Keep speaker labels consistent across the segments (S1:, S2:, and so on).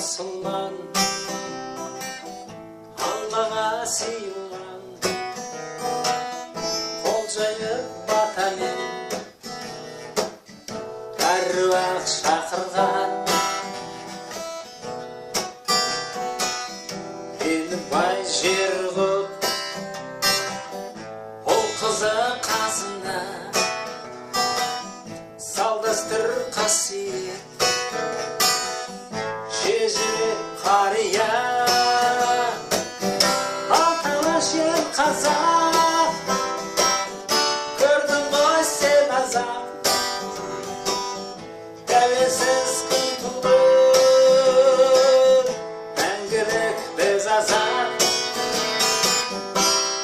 S1: Мұсылман, Аллаға сыйынған, қол жайып батамен әруақ шақырған. Мені бай жер ғып, ұл қызы қазына, салдастыр қасиет, шежіре қария. Алталаш ел қазақ, көрдің ғой сен азап, тәуелсіз күн туды, мәңгілік біз азат.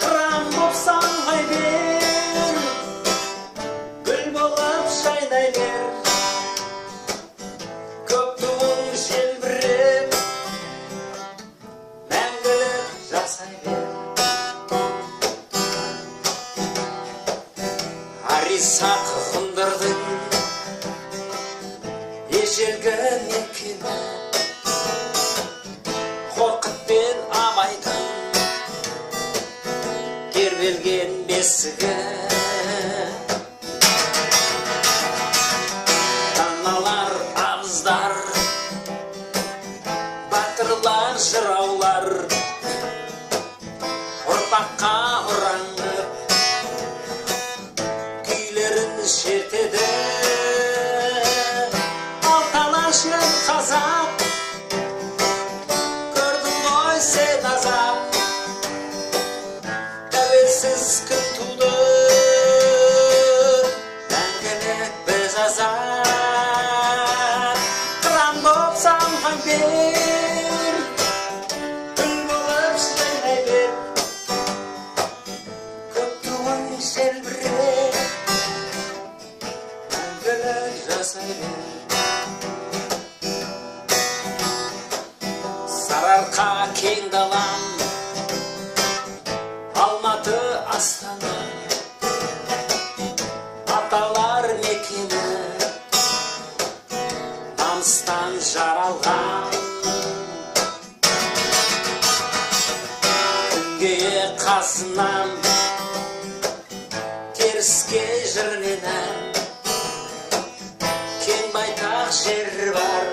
S1: Қыран боп самғай бер, гүл болып жайнай бер, көк туың желбіреп, мәңгілік жасай бер. Арисақ ғұндардың ежелгі мекені, Қорқыт пен Абайдың тербелген бесігі. Даналар, абыздар, батырлар, жыраулар ұрпаққа ұран қып күйлерін шертеді. Алталаш ел қазақ, көрдің ғой сен азап, тәуелсіз күн туды, мәңгілік біз азат. Қыран боп самғай бер, гүл болып жайнай бер, көк туың желбіреп, мәңгілік жасай бер. Сарыарқа кең далам, Алматы, Астана, аталар мекені, намыстан жаралған. Күнгейі қазынам, теріскей жыр мен ән, кең байтақ жер бар.